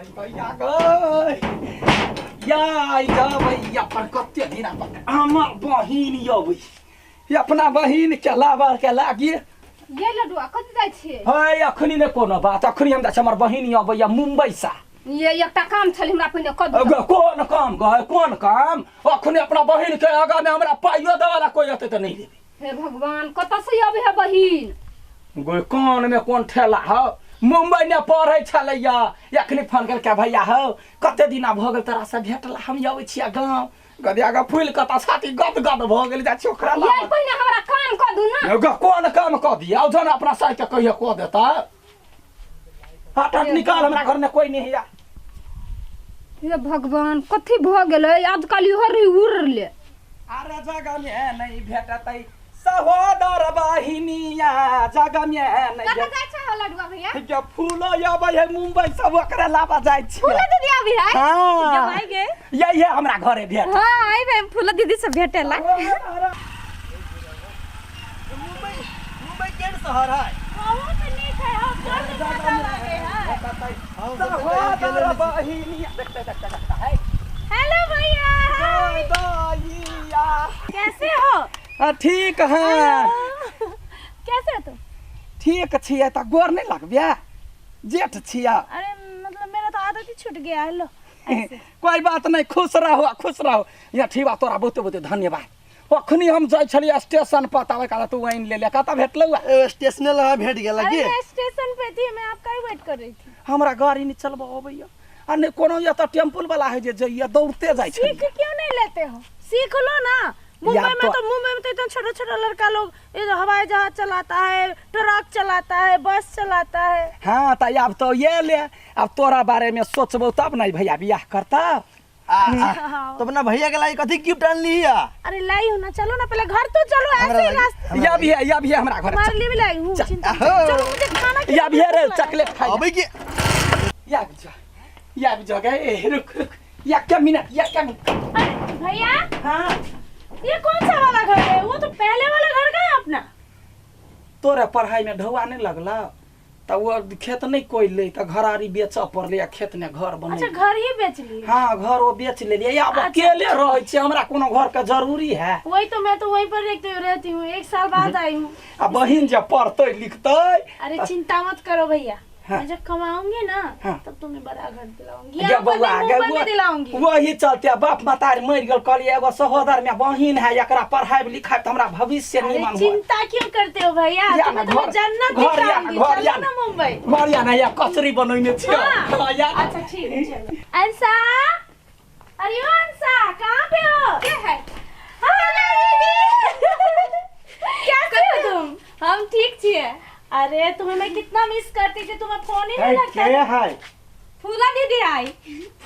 भैया गै या भैया पर कते दिन हमर बहिन अबै अपना बहिन के लाबर के लागी ये लडुआ कत जाइ छियै? है अखनी ने कोनो बात, अखनी हम जाइ छी, हमर बहिन अबैया मुंबई सा। ये एकटा काम छल हमरा पहिने कऽ दिअ। कोन काम गै, कोन काम? अखनी अपना बहिन के आगा में हमरा पाइयो देवाला कोई अतै तऽ नहीं देबै। हे भगवान, कतऽ से अबै है बहिन? गो कान में कोन ठेला हो, मुंबई में पढ़ै छलैया, अखनी फोन केलकै भैया हो कते दिना भऽ गेल तोरा से भेटला, हम अबै छियै गाँव। गदिया ग फूल कत छाती गद गद भऽ गेल, जाइ छी ओकरा ये लाबऽ। पहिने हमरा काम कऽ दू ना। गो कोन काम कऽ दिया? जन अपना साइ के कहियो कऽ देता। हट हट निकाल, हमरा घर में कोई नहीं है। हे भगवान, कथी भऽ गेलै आजकल इहो रही उड़ ले। अरे जगह में नहीं भेटतै सहोदर बहिनिया, जगह में नहीं कतऽ भेट जाइ छै हो लडुआ भैया? जे फूल अबै है मुंबई सब ओकरा लाबऽ जाइ छी। फूलो दीदी आबी है? हाँ। जब आई गे। यही है हमरा घरे भेट। हाँ, आई बे फूलो दीदी से भेटेला। मुंबई मुंबई केहन शहर है? बहुत नीक है, हम बड़ मजा लागे है। सहोदर बहिनिया देखते देखते देखते है। हेलो भैया, हाय दैया, कैसे हो? ठीक है। कैसे हो तुम? ठीक छियै। तऽ गोर नहि लगबिया, जेठ छियै। अरे मतलब मेरा तो आदत ही छूट गया है, लो ऐसे। कोई बात नहीं, खुश रहो खुश रहो। या ठीक बा, तोरा बहुते बहुते धन्यवाद। अखनी हम जाइ छलियै स्टेशन पर, तब कहला तू आनि ले ले। कतऽ भेटलौ? ए, स्टेशने लगा भेट गेल अरे की? मैं स्टेशन पे थी, मैं आपका ही वेट कर रही थी। हमरा गाड़ी नहि चलबऽ अबैया आ नहि कोनो एतऽ टेम्पुल वाला है जे जइया, दौड़ते जाइ सीख छलियै। क्यों नहीं लेते हो? सीख लो ना। मुंबई या में तो- तो मुंबई में तो इतना छोटा छोटा लड़का लोग ये जो हवाई जहाज चलाता है, ट्रक चलाता है, बस चलाता है। हाँ तऽ आब तो ये ले, आब तोरा बारे में सोचबौ तब ने भैया बियाह करता। आ तो अपना भैया के लाई कथी गिफ्ट आनली है? अरे लाई हूँ ना, चलो ना पहले घर तो चलो। हमरा ऐसे ही लागी- रास्ते हमरा या भी है, या भी है हमरा घर। तुम्हारे लिए भी लाई हूँ, चिंता मत आहो। चलो मुझे खाना या भी है रे, खिलाओ। चॉकलेट खाइ। अबै के या भी जा, या भी जा गए। रुक रुक, या क्या मिनट, या क्या मिनट। अरे भैया। हाँ। ये कौन सा वाला घर है? वो तो पहले वाला घर का है अपना। तोरे पढ़ाई में ढौआ नहीं लगला तऽ ओ खेत नहीं कोई ले, तऽ घरारी बेचऽ पड़लै आ खेत ने घर बनै। अच्छा, घर ही बेच लिए? हाँ, घर वो बेच लेलियै। आब अकेले रहै छियै, हमरा कोनो घर के जरूरी है? वही तो, मैं तो वहीं पर रहती हूँ, एक साल बाद आई हूँ। आ बहिन जे पढ़तै लिखतै। अरे चिंता मत करो भैया। हाँ। मैं जब कमाऊंगी ना, हाँ। तब तुम्हें बड़ा घर दिलाऊंगी, गे यहाँ पर बौआ नहीं, गे मुंबई में दिलाऊंगी। वही चलते बाप मतारी मरि गेल, कहलियै एगो सहोदर में बहिन है, एकरा पढ़ाई लिखाई तऽ हमरा भविष्य अरे निमन होत। चिंता क्यों करते हो भैया? या तुम्हें ना तो मैं घर जन्नत घर या ना दिखाऊंगी। घर या चलो ना ना मुंबई घर या ना, या कचरी बनैने छियै। हाँ। हाँ, या अच्छा ठीक है, चलो। अंसा, अरे ओ अंसा, कहाँ पे हो? के है? हाँ, दीदी, कैसे हो तुम? हम ठीक छियै। अरे तुम्हें मैं कितना मिस करती थी, तुम्हें फोन ही नहीं लगता के था। है? फूला दीदी आई।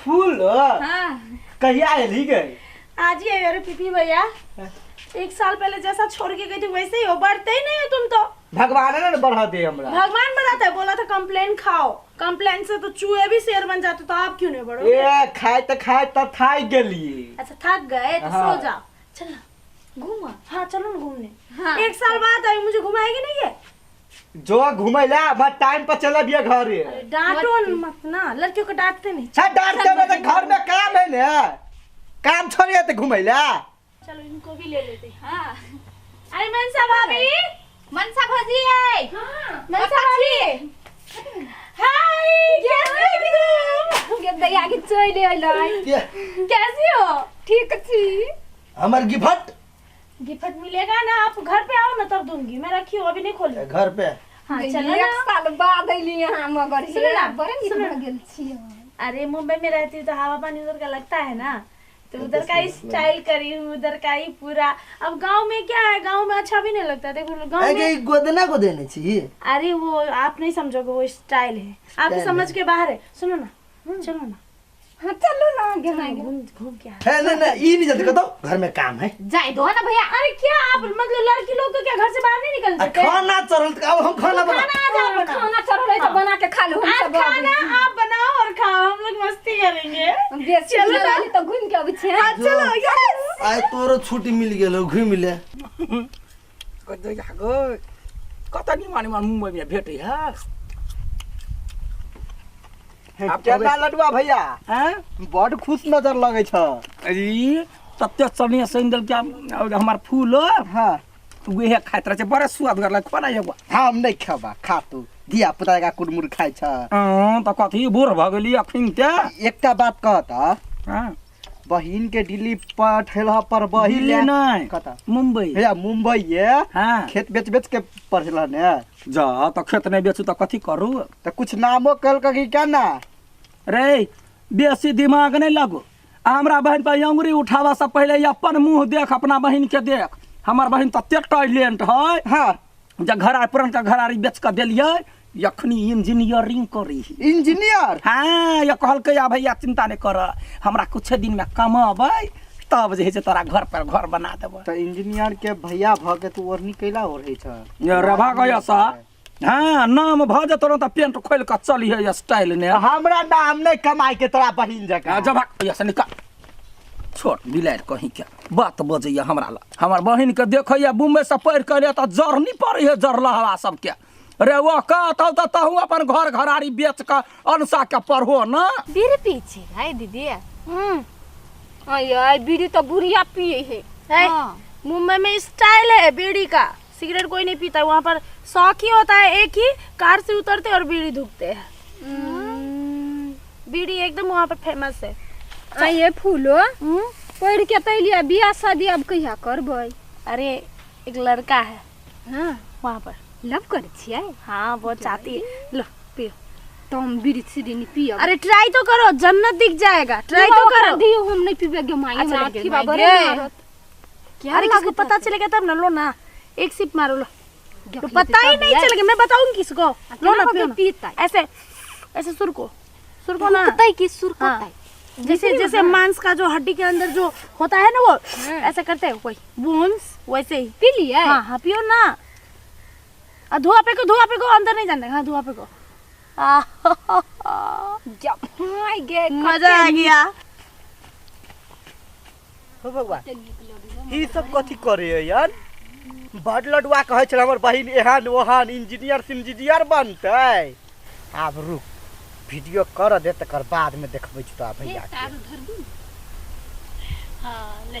फूल? हाँ। कहिया एली गई? आज ही आई। अरे पीपी भैया, एक साल पहले जैसा छोड़ के गई थी वैसे ही हो, बढ़ते ही नहीं हो तुम तो। भगवान ने बढ़ा दे हमरा। भगवान बढ़ाता है? बोला था कंप्लेन खाओ, कंप्लेन से तो चूहे भी शेर बन जाते, तो आप क्यों नहीं बढ़ोगे? ए खाए त खाए त थाक गेली। अच्छा थक गए तो हाँ। सो जाओ, चल ना घूमा। हाँ चलो ना घूमने। हाँ। एक साल बाद आई, मुझे घुमाएगी नहीं है? जो घुमैला मैं टाइम पर चला बिया घरे। अरे डांटो मत ना, लड़कियों को डांटते नहीं। छा डांटते में तो घर में काम है ने, काम छोड़िए तो घुमैला। चलो इनको भी ले लेते हैं। हाँ। अरे मनसा भाभी, मनसा भौजी है। हाँ मनसा भाभी, हाय कैसे हो तुम? गे दैया के चलि अयलै। के? कैसी हो? ठीक छी। हमर गिफ्ट? गिफ्ट मिलेगा ना, आप घर पे आओ ना तब दूंगी, मैं रखी हूँ अभी नहीं खोली। घर पे? हाँ चलो एक ना। साल बाद अयली यहाँ मगर हे, सुनो ना, बड़ नीक सुनो ना। भऽ गेल छी। अरे मुंबई में रहती हूँ तो हवा पानी उधर का लगता है ना, तो उधर का ही स्टाइल करी हूँ, उधर का ही पूरा। अब गांव में क्या है, गांव में अच्छा भी नहीं लगता। देखो गांव ए में के गोदना को देने छी? अरे वो आप नहीं समझोगे, वो स्टाइल है, आपकी समझ के बाहर है। सुनो ना, चलो ना। हाँ चलू ना गे। चलो, घूम घूम के आ। है नहीं नहीं, ई नहीं जल्दी कतो, घर में काम है। जाय दो ना भैया। अरे क्या आप मतलब लड़की लोग को क्या घर से बाहर नहीं निकल आ सकते? खाना चढ़ल त अब हम खाना बना खाना आज आप बनाओ। खाना चढ़ल है तो बना के खा लू हम आज सब। खाना आप बनाओ और खाओ, हम लोग मस्ती करेंगे। बेसी चलो ना। चलो तो घूम के अबै छियै। हाँ, चलो यस। आइ तोरो छुट्टी मिल गेल, घुमि ले। दैया गै, कतऽ निमन निमन मुम्बई में भेटै है। आब केना लडुआ भैया हैं बड खुश नजर लगै छ ई तते चने सैन देलकै और हमर फूल हाँ उहे खाइत रहै छै बड़े सुअदगर लगै खोना एगो हम नहीं खेबा खा तू धिया पुता का कुरमुर खाइ छ अँ, तऽ कथी बूढ़ भऽ गेली अखन ते एकटा बात कह त हँ बहिन के दिल्ली पठेल पर बहिन दिल्ली नहि कतऽ मुम्बई भैया मुंबई ये हाँ खेत बेच बेच के पढ़ेल ने जा तऽ खेत नहि बेचू तऽ कथी करू तऽ कुछ नामो कहलक कि क्या ना रे बेसी दिमाग नहि लगो आ हमरा बहिन पर अंगुरी उठाबऽ से पहिले अपन मुँह देख अपना बहिन के देख हमर बहिन ततेक टैलेंट है हाँ जे घरा पुरनका घरारी बेच कऽ देलियै अखनी इंजीनियरिंग करी इंजीनियर हाँ ये कहलकै आ भैया चिंता नहि कर हमरा कुछ दिन में कमेबै तब जे है से तोरा घर पर घर बना देबै तऽ इंजीनियर के भैया भऽ के तू ओढ़नी कैला ओढ़ै छ ये रभा गया सा हाँ नाम भऽ जेतौ ने तऽ पेंट खोलि कऽ चलिहे स्टाइल ने हमरा नाम नहि कमाइ के तोरा बहिन जकाँ जब से निकाल छोड़ बिलाड़ि कहीं के बात बजैया हमरा लग हमर बहिन के देखैया मुम्बई से पढ़ि के एलै तऽ जरनी पड़ै है जरलहवा सबके रे ओ कहतौ तऽ तहूँ अपन घर घरारी बेच कऽ अनसा के पढ़ो न बीड़ी पी छी है दीदी हम्म आय बीड़ी तो बुढ़िया पिए है है हाँ। मुंबई में स्टाइल है बीड़ी का सिगरेट कोई नहीं पीता वहाँ पर शौक ही होता है एक ही कार से उतरते और बीड़ी धुकते हैं बीड़ी एकदम वहाँ पर फेमस है आइए फूलो पढ़ के तो अलियै बियाह शादी अब कहिया करबै अरे एक लड़का है हाँ वहाँ पर लव करै छियै हाँ बहुत चाहती है लो पियो तो हम बीड़ी सीड़ी नहीं पियब अरे ट्राई तो करो जन्नत दिख जाएगा ट्राई तो ओकरा करो दियौ हम नहीं पीबे गे माई अच्छा, हमरा लेकिन अथी माई बा बड़े गे। मारत क्या अरे किसको लागत पता चलेगा तब ना लो ना एक सिप मारो लो देख तो लेतै पता ही तब नहीं यै। चलेगा मैं बताऊंगी किसको आ लो केना ना पियो कऽ ना पीतै ऐसे ऐसे सुर को सुर को ना सुरकतै कि सुरकतै हाँ। जैसे जैसे मांस का जो हड्डी के अंदर जो होता है ना वो ऐसा करते हैं वही बोन्स वैसे ही पी लियै हाँ हाँ पियो ना आ धुआं फेंको धुआं फेंको अंदर नहीं जाने हाँ धुआं फेंको आह, जब माय गे मजा आ गया हो बौआ ई सब कथी करे यार बड लडुआ कहै छल हमर बहिन एहन ओहन इंजीनियर सिंजीनियर बनतै आब रुक वीडियो कर दे तकर बाद में देखबै छी तोरा भैया के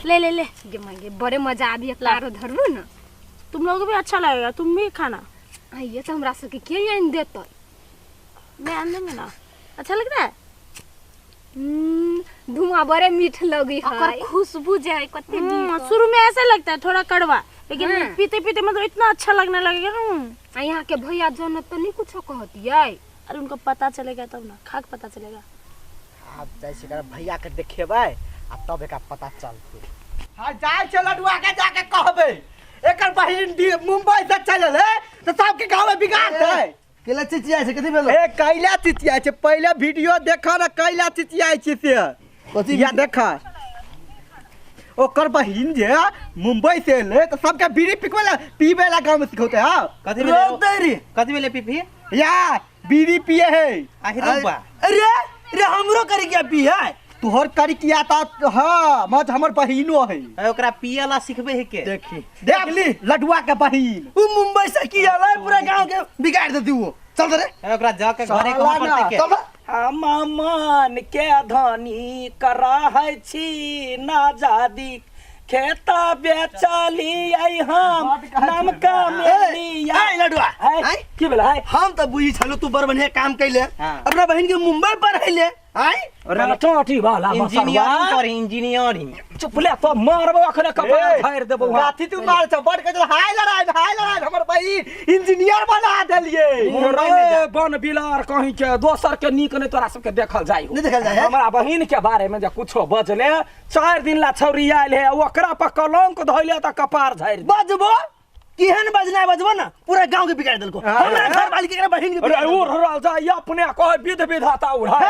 ले ले ले गे माय गे बड़े मजा आबि तारो धरबू ने तुम लोगों को भी अच्छा लगेगा तुम भी खाना आइए तऽ हमरा सबके के आनि देतै मैं आन दूंगी ना अच्छा लग रहा है धुआं बड़े मीठ लगी ओकर है खुशबू जे है कते नीक शुरू में ऐसा लगता है थोड़ा कड़वा लेकिन हाँ। पीते पीते मतलब इतना अच्छा लगने लगेगा ना आ यहाँ के भैया जनत तऽ नहीं कुछो कहतियै अरे उनको पता चलेगा तब ना खाक पता चलेगा आब जाइ छी एकरा भैया के देखेबै आ तब एकरा पता चलतै हाँ जाइ छै लडुआ के जाके कहबै एकर बहिन मुंबई से चलल है तऽ सबके गाँव में बिगाड़ दे केला चिचियाइ छै कथी भेलो ए कैला चिचियाइ छै पहिले वीडियो देख न कैला चिचियाइ छै से कथी या देख ओकर बहिन जे मुंबई से एलै तऽ सबके बीड़ी पिकबै ला पीबै ला गाँव में सिखौते हाँ कथी भेलै रोक दे रे कथी भेलै पीपी या बीड़ी पिए है आहि रौबा अरे रे हमरो करी क्या पी है तोहर करी किया ता हाँ मत हमर बहिनो है ए, ओकरा पिए ला सिखबे है के देखी देख ली लडुआ के बहिन उ मुंबई से की आला पूरा गांव के बिगाड़ देती वो चल रे ए, ओकरा जा के घरे साला कहाँ ना। पड़तै के चल रे। हम मन के धनी कराहै छी नाजादी खेत बेचलियै हम नाम कमेलियै ए लडुआ है, आय की भेलै है हम त बुझी छलु तू बड़ बढ़िया काम कैले हाँ। अपना बहिन के मुंबई पढ़ैले आय रे टोटी वाला इंजीनियरिंग बसरवा कर इंजीनियरिंग चुप ले तो मारबो अखने कपार फाड़ि देबो हम। गाथी तू मार छ बड़ के हाय लड़ाई हाय लड़ाई हमर बहिन इंजीनियर बना देलिए रे बन बिलार कहीं के दोसर के नीक नहीं तोरा सबके देखल जाय हो नहीं देखल जाय है। हमरा बहिन के बारे में जे कुछो बजले 4 दिन ला छौरी आयल है ओकरा पर कलंक धइले त कपार झाड़ि दे। बजबो केहन बजना बजबो ना पूरा गांव के बिगाड़ देलको हमरा घर वाली के एकरा बहिन के अरे बिगाड़ उड़ रहल जाय अपने कहे विध विधाता उड़ा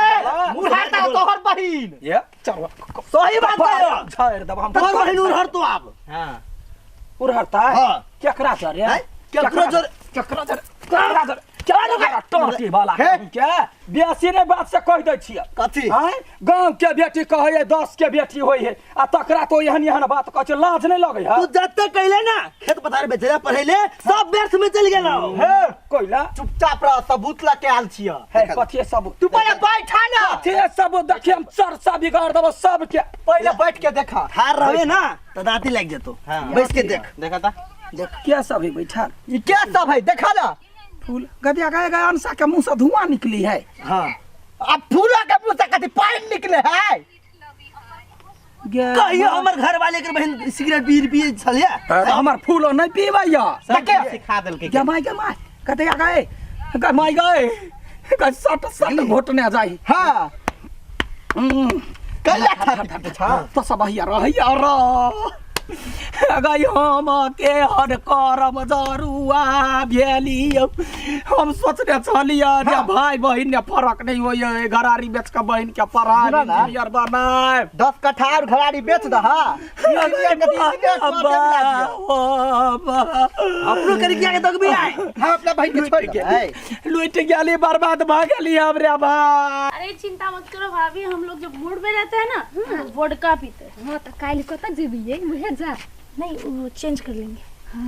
उड़ाता तोहर बहिन ये चल सही बात है झाड़ि देब हम तोहर बहिन उड़हर तो आब हां उड़हरता हाँ। केकरा जरे हैं? केकरो जरे? केकरा जरे केकरा जरे क्या लगा टोटी वाला हे। के बेसी ने बात से कह दै छियै। कथी? आँय, गाँव के बेटी कहै है 10 के बेटी होइ है आ तकरा तो एहन एहन बात कहै छै, लाज नहि लगै है? तू जते कैले ना खेत पथार बेचले पढ़ैले सब व्यर्थ में चल गेलो। हे कोइला चुपचाप रह, सबूत लऽ के आयल छियै। हे कथी सब? तू पहिले बैठा ना। कथी सब? देखिए हम चर्चा बिगाड़ देबो सबके। पहिले बैठ के देखा। ठार रहबे ना त दांती लागि जेतो। हाँ। बैस के देख। देखा ता। देख क्या सब है बैठल? ई क्या सब है देखा ना। फूल गदिया गए गए अनसा के मुंह से धुआं निकली है। हाँ अब फूला के मुंह से कथी पानी निकले है? कहियो हमर घर वाले के बहन सिगरेट पी पी छलिया। हमर फूलो नहीं पीबैया। सब सिखा देलकै। गमाय गमाय कते गए गमाय गए गए सट सट घोटने जाई। हाँ कहिया खाती छा? तो सब हैया रहैया र गई हम के हर करम जरुआ भेलियौ। हम सोचने छलियै जे भाई बहिन ने फरक नहीं होइए, घरारी बेच के बहिन के पढ़ा सुनऽ ना। इंजीनियर बनाए। 10 कट्ठा और घरारी बेच दह। अपनो करी किया के तक भी आए। हम अपना बहिन के छोड़ के लुटि गेली, बर्बाद भऽ गेली हमरे भाई। अरे चिंता मत करो भाभी, हम लोग जब मूड में रहते हैं ना तो वोडका पीते हैं। हाँ तो काल्हि कतऽ जेबियै? उहे जा। नहीं वो चेंज कर लेंगे।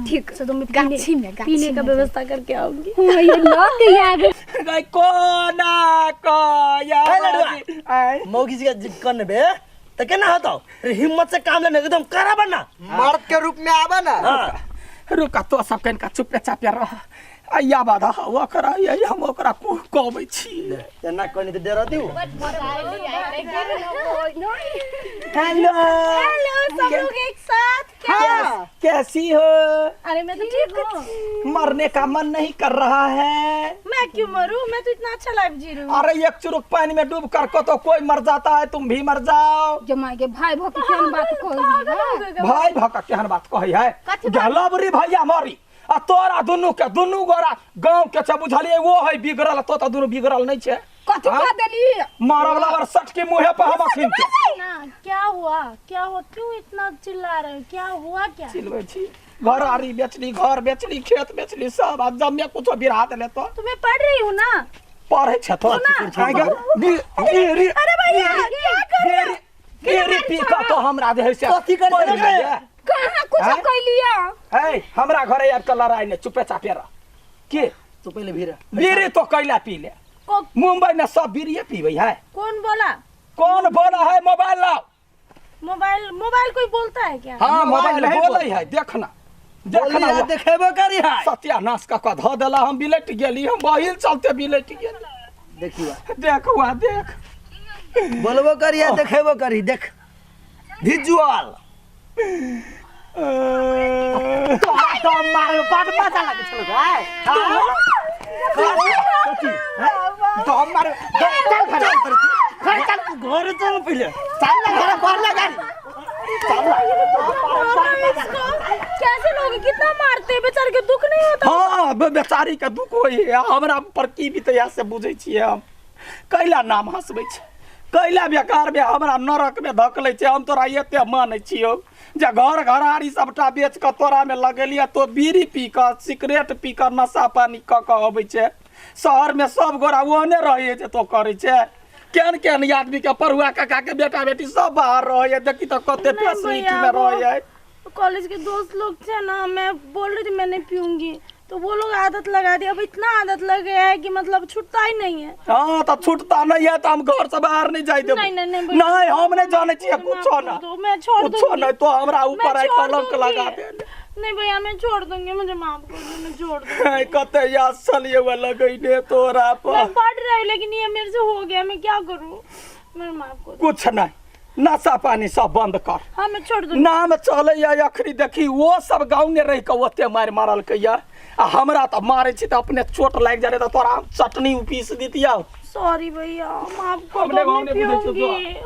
ठीक। तो मैं गाछी में, गाछी पीने का में। व्यवस्था करके आऊंगी। हाँ, ये लग गया आगे। गई कोना कया ए लडुआ। आय। मौगी जी के कन बे त केना होतौ? अरे हिम्मत से काम लेने एकदम कड़ा बनना। मर्द के रूप में आवा ना। हाँ। रुका तो सब कनिका चुपे चापे रह। आइया बाधा ओकरा ये हम ओकरा कहबै छी। एना कनी त डरा दिउ। हेलो हेलो सब लोग एक साथ क्या? कैसी हो? अरे मैं तो ठीक हूँ। मरने का मन नहीं कर रहा है। मैं क्यों मरूं? मैं तो इतना अच्छा लाइफ जी रही हूँ। अरे एक चुरुक पानी में डूब कर को तो कोई मर जाता है, तुम भी मर जाओ। जमाई के भाई भऽ के केहन बात कहै? भाई भका केहन बात कहै है? लबरी भैया मरी आ तोरा दुनू के दुनू गोरा गाँव के छै बुझलियै, वो है बिगड़ल, तो तो दुनू बिगड़ल नहीं छै। कथी कह देली? मारब लबर सट के मुँहे पर हम अखिन के। ना क्या हुआ, क्या हुआ, क्यों इतना चिल्ला रहे हो, क्या हुआ? क्या चिल्लै छी? घर आरी बेचली, घर बेचली, खेत बेचली, सब आ जमे कुछो बिरहा देले तो। तो मैं पढ़ रही हूँ ना। पढ़ै छै तो। अरे भैया क्या कर रहे हो? बीड़ी पी कऽ तो हमरा जे है से कथी करै पढ़ि छलै? गेलै। कहाँ कुछ आँय? कैलियै? है हमरा घरे आबि कऽ लड़ाइ नहि, चुपे चापे रह। के तू पहिले भीड़ बीड़ी तो कैला पी ले? मुंबई में सब बीड़िए पीबै है। कौन बोला? कौन बोला है? मोबाइल लाओ। मोबाइल मोबाइल कोई बोलता है क्या? हाँ मोबाइल बोलै है, देखना देखना बोली देखेबो करी है। सत्यानाश कऽ कऽ धऽ देला, हम बिलटि गेली, हम बहिल चलते बिलटि गेली। देखियो देखुआ देख। बोलबो करी है देखेबो करी, देख विजुअल। तोरा तो मारे बड़ मजा लगे छलो गाय। तो हम मारे चल घर घर चल, घर चल पहिले। चल ना घर पर लगा। कैसे लोग कितना मारते हैं बेचारे के, दुख नहीं होता? हाँ बेचारी के दुख होइ है, हमरा पर की बीतैया से बुझै छियै हम। कैला नाम हंसबै छै, कैला बेकार में हमरा नरक में धकलै छै। हम तोरा एते मानै छियौ जे घर घरारी सबटा बेच कऽ तोरा में लगेलियै, तो बीड़ी पी कऽ सिगरेट पी कऽ नशा पानी कऽ कऽ अबै छै। शहर में सब गोरा ओहने रहै जे तो करै छै। केहन केहन आदमी के पढ़ुआ काका के बेटा बेटी सब बाहर रहै, देखी तऽ कते फैसिलिटी में रहै। कॉलेज के दोस्त लोग थे ना, मैं बोल रही थी मैं नहीं पीऊंगी, तो वो लोग आदत लगा दी। अब इतना आदत लग गया है कि मतलब छूटता ही नहीं है। हाँ तो छूटता नहीं है तो हम घर से बाहर नहीं जाए देबो। नहीं, नहीं, नहीं, नहीं हम नहीं जाने छियै कुछो ना। तो मैं छोड़ कुछो दूंगी। नहीं तो हमरा मैं ऊपर आई छोड़ कलंक दूंगी। लगा दे। नहीं भैया मैं छोड़ दूंगी, मुझे माफ कर दो, मैं छोड़ दूंगी। कते याद छलियै वह लगैने तोरा पर। मैं पढ़ रही हूँ लेकिन ये मेरे से हो गया, मैं क्या करूँ, मेरे माफ कर दो। कुछ नहीं, नशा पानी सब बंद कर। हाँ मैं छोड़ दूंगी। नाम चलैया अखनी देखी वो सब गाँव ने रहि कऽ ओते मारि मारलकै या आ हमरा तऽ मारै छी तऽ अपने चोट लागि जाइ तऽ तोरा हम चटनी पीस दितियौ। सॉरी भैया माफ कर हमने दो, गाँव मैं ने बुझै छियौ पीऊंगी।